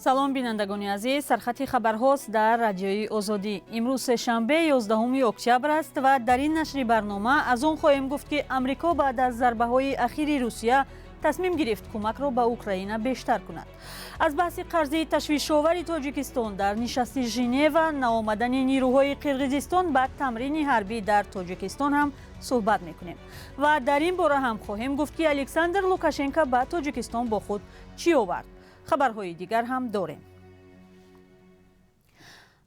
Салом, бинандагони азиз. Сархати хабарҳост дар Радиои Озодӣ. Имрӯз сешанбе, 11 октябр аст ва дар ин нашри барнома аз он хоҳем гуфт, ки Амрико баъд аз зарбаҳои ахири Русия тасмим гирифт кӯмакро ба Украина бештар кунад. Аз баҳси қарзи ташвишовари Тоҷикистон дар нишасти Женева, наомадани нирӯҳои Қирғизистон ба тамрини ҳарбӣ дар Тоҷикистон ҳам суҳбат мекунем ва дар ин бора ҳам хоҳем гуфт, ки Александр Лукашенко ба Тоҷикистон бо худ чӣ овард. Хабарҳои дигар ҳам дорем.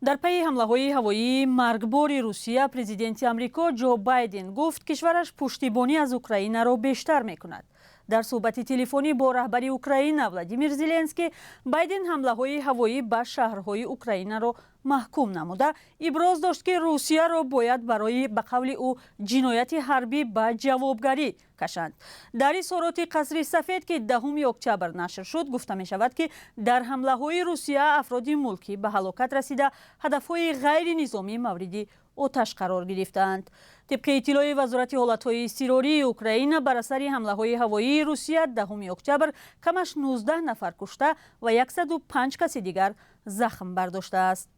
Дар пайи ҳамлаҳои ҳавоии маргбори Русия, президенти Амрико Ҷо Байден гуфт, кишвараш пуштибонӣ аз Украинаро бештар мекунад. Дар суҳбати телефонӣ бо раҳбари Украина Владимир Зеленский, Байден ҳамлаҳои ҳавоӣ ба шаҳрҳои Украинаро маҳкум намуда, иброз дошт, ки Русияро бояд барои, ба қавли ӯ, ҷинояти ҳарбӣ ба ҷавобгарӣ кашанд. Дар изҳороти Қасри Сафед, ки 10 октябр нашр шуд, гуфта мешавад, ки дар ҳамлаҳои Русия афроди мулкӣ ба ҳалокат расида, ҳадафҳои ғайринизомӣ мавриди оташ қарор гирифтаанд. Тибқи иттилои Вазорати ҳолатҳои изтирории Украина, бар асари ҳамлаҳои ҳавоии Русия 10 октябр камаш 19 нафар кушта ва 105 каси дигар захм бардоштааст.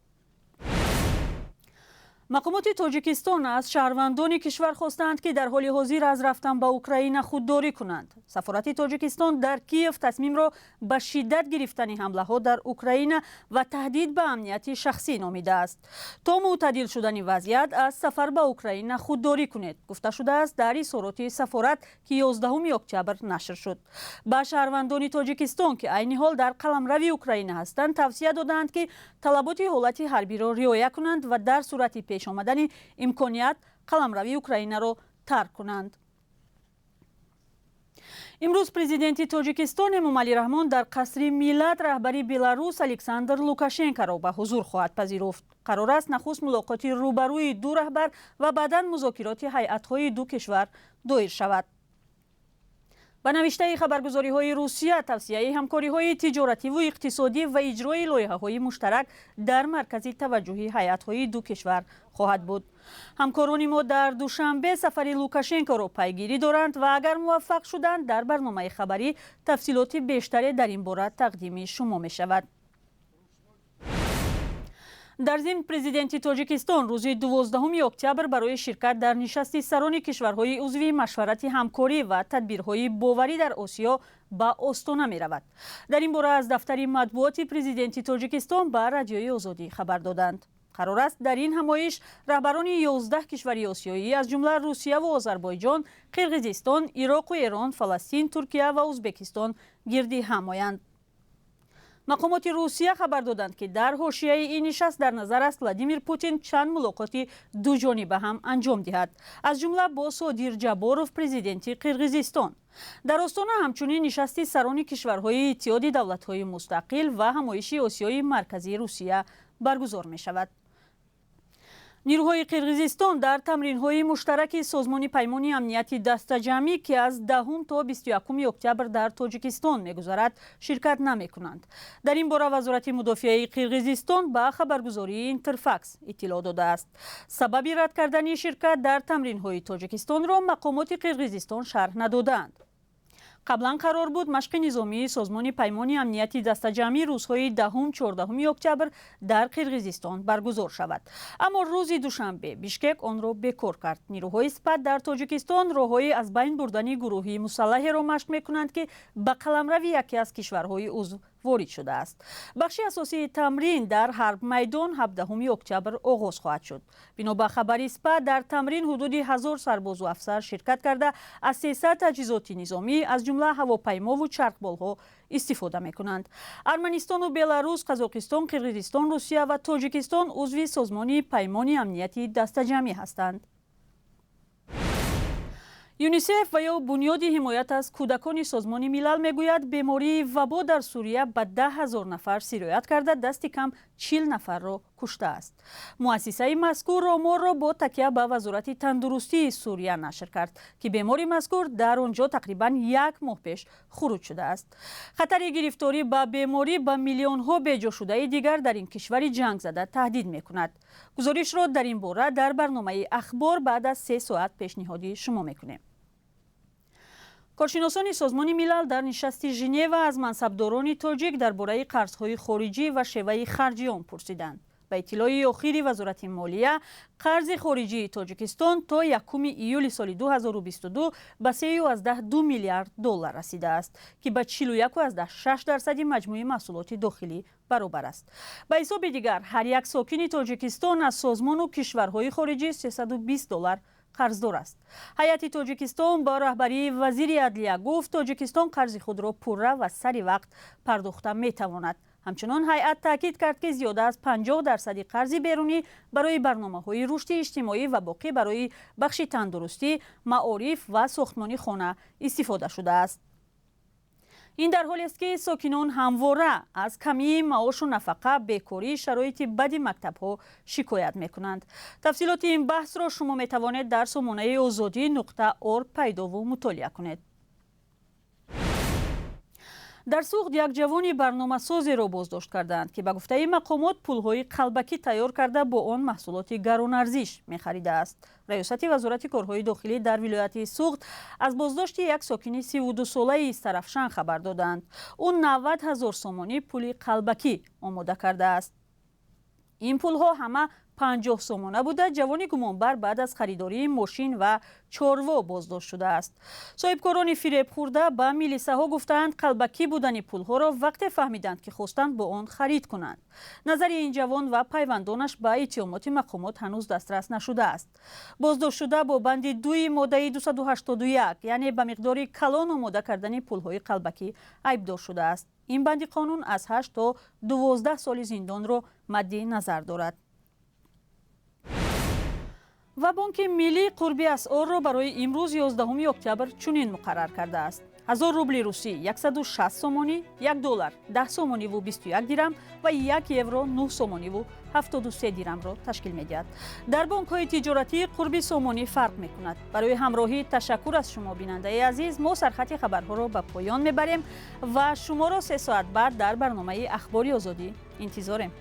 Мақомоти Тоҷикистон аз шаҳрвандони кишвар хостаанд, ки дар ҳоли ҳозир аз рафтан ба Украина худдорӣ кунанд. Сафорати Тоҷикистон дар Киев тасмимро ба шиддат гирифтани ҳамлаҳо дар Украина ва таҳдид ба амнияти шахсӣ номидааст. То мӯътадил шудани вазъият аз сафар ба Украина худдорӣ кунед, гуфта шудааст дар изҳороти сафорат, ки 11 октябр нашр шуд. Ба шаҳрвандони Тоҷикистон, ки айни ҳол дар қаламрави Украина ҳастанд, тавсия додаанд, ки талаботи ҳолати ҳарбиро риоя кунанд ва дар сурати пеш омадани имконият қаламрави Украинаро тарк кунанд. Имрӯз президенти Тоҷикистон Эмомалӣ Раҳмон дар Қасри Миллат раҳбари Беларус Александр Лукашенкоро ба ҳузур хоҳад пазируфт. Қарор аст нахуст мулоқоти рӯбарӯи ду раҳбар ва баъдан музокироти ҳайатҳои ду кишвар доир шавад. Ба навиштаи хабаргузориҳои Русия, тавсеаи ҳамкориҳои тиҷоративу иқтисодӣ ва иҷрои лоиҳаҳои муштарак дар маркази таваҷҷӯҳи ҳайатҳои ду кишвар хоҳад буд. Ҳамкорони мо дар Душанбе сафари Лукашенкоро пайгирӣ доранд ва агар муваффақ шуданд, дар барномаи хабарӣ тафсилоти бештаре дар ин бора тақдими шумо мешавад. Дар зимн, президенти Тоҷикистон рӯзи 12 октябр барои ширкат дар нишасти сарони кишварҳои узви Машварати ҳамкорӣ ва тадбирҳои боварӣ дар Осиё ба Остона меравад. Дар ин бора аз дафтари матбуоти президенти Тоҷикистон ба Радиои Озодӣ хабар доданд. Қарор аст дар ин ҳамоиш раҳбарони 11 кишвари осиёӣ, аз ҷумла Русияву Озарбойҷон, Қирғизистон, Ироқу Эрон, Фаластин, Туркия ва Узбекистон гирди ҳам оянд. Мақомоти Русия хабар доданд, ки дар ҳошияи ин нишаст дар назар аст Владимир Путин чанд мулоқоти дуҷониба ҳам анҷом диҳад, аз ҷумла бо Содир Ҷаборов, президенти Қирғизистон. Дар Остона ҳамчунин нишасти сарони кишварҳои Иттиҳоди Давлатҳои Мустақил ва ҳамоиши Осиёи Марказии Русия баргузор мешавад. Нирӯҳои Қирғизистон дар тамринҳои муштараки Созмони Паймони Амнияти Дастаҷамъӣ, ки аз 10 то 21 октябр дар Тоҷикистон мегузарад, ширкат намекунанд. Дар ин бора Вазорати мудофиаи Қирғизистон ба хабаргузории Интерфакс иттилоъ додааст. Сабаби рад кардани ширкат дар тамринҳои Тоҷикистонро мақомоти Қирғизистон шарҳ надодаанд. Қаблан қарор буд машқи низомии Созмони Паймони Амнияти Дастаҷамъӣ рӯзҳои 10, 14 октябр дар Қирғизистон баргузор шавад, аммо рӯзи душанбе Бишкек онро бекор кард. Нирӯҳои СПАТ дар Тоҷикистон роҳҳои аз байн бурдани гурӯҳи мусаллаҳеро машқ мекунанд, ки ба қаламрави яке аз кишварҳои узв ворид шудааст. Бахши асосии тамрин дар Ҳарбмайдон 17 октябр оғоз хоҳад шуд. Бино ба хабари СПА, дар тамрин ҳудуди 1000 сарбозу афсар ширкат карда, аз 300 таҷҳизоти низомӣ, аз ҷумла ҳавопаймову чархболҳо истифода мекунанд. Арманистону Беларус, Қазоқистон, Қирғизистон, Русия ва Тоҷикистон узви Созмони Паймони Амнияти Дастаҷамъӣ ҳастанд. ЮНИСЕФ ва ё Бунёди ҳимоят аз кӯдакони Созмони Милал мегӯяд, бемории вабо дар Сурия ба 10 000 нафар сироят карда, дасти кам 40 нафарро куштааст. Муассисаи мазкур оморро бо такя ба Вазорати тандурустии Сурия нашр кард, ки бемори мазкур дар он ҷо тақрибан як моҳ пеш хуруҷ шудааст. Хатари гирифторӣ ба беморӣ ба миллионҳо беҷошудаи дигар дар ин кишвари ҷангзада таҳдид мекунад. Гузоришро дар ин бора дар барномаи «Ахбор» баъд аз 3 соат пешниҳоди шумо мекунем. Коршиносони Созмони Милал дар нишасти Женева аз мансабдорони тоҷик дар бораи қарзҳои хориҷӣ ва шеваи харҷи он пурсиданд. Ба иттилои охири Вазорати молия, қарзи хориҷии Тоҷикистон то 1 июли соли 2022 ба 3,2 миллиард доллар расидааст, ки ба 41,6% маҷмӯи маҳсулоти дохилӣ баробар аст. Ба ҳисоби дигар, ҳар як сокини Тоҷикистон аз созмону кишварҳои хориҷӣ 320 доллар қарздор аст. Ҳайати Тоҷикистон бо раҳбарии вазири адлия гуфт, Тоҷикистон қарзи худро пурра ва сари вақт пардохта метавонад. Ҳамчунон ҳайат таъкид кард, ки зиёда аз 50% қарзи берунӣ барои барномаҳои рушди иҷтимоӣ ва боқӣ барои бахши тандурустӣ, маориф ва сохтмони хона истифода шудааст. Ин дар ҳолест, ки сокинон ҳамвора аз камии маошу нафақа, бекорӣ, шароити бади мактабҳо шикоят мекунанд. Тафсилоти ин баҳсро шумо метавонед дар сомонаи озодӣ.орг пайдову мутолиа кунед. Дар Суғд як ҷавони барномасозеро боздошт кардаанд, ки ба гуфтаи мақомот пулҳои қалбакӣ тайёр карда, бо он маҳсулоти гаронарзиш мехаридааст. Раёсати Вазорати корҳои дохилӣ дар вилояти Суғд аз боздошти як сокини 32-солаи Истарафшан хабар додаанд. Ӯ 90 000 сомонӣ пули қалбакӣ омода кардааст. Ин пулҳо ҳама 50 сомона буда, ҷавони гумонбар баъд аз харидории мошин ва чорво боздошт шудааст. Соҳибкорони фиребхӯрда ба милисаҳо гуфтаанд, қалбакӣ будани пулҳоро вақте фаҳмиданд, ки хостанд бо он харид кунанд. Назари ин ҷавон ва пайвандонаш ба иттиҳомоти мақомот ҳанӯз дастрас нашудааст. Боздоштшуда бо банди 2-и моддаи 281, яъне ба миқдори калон омода кардани пулҳои қалбакӣ, айбдор шудааст. Ин банди қонун аз 8 то 12 соли зиндонро мадди назар дорад. Ва Бонки Миллӣ қурби асъорро барои имрӯз, 11 октябр, чунин муқаррар кардааст: 1000 рубли русӣ 160 сомонӣ, 1 доллар 10 сомониву 21 дирам ва 1 евро 9 сомониву 73 дирамро ташкил медиҳад. Дар бонкҳои тиҷоратӣ қурби сомонӣ фарқ мекунад. Барои ҳамроҳӣ ташаккур аз шумо, бинандаи азиз. Мо сархати хабарҳоро ба поён мебарем ва шуморо 3 соат баъд дар барномаи Ахбори Озодӣ интизорем.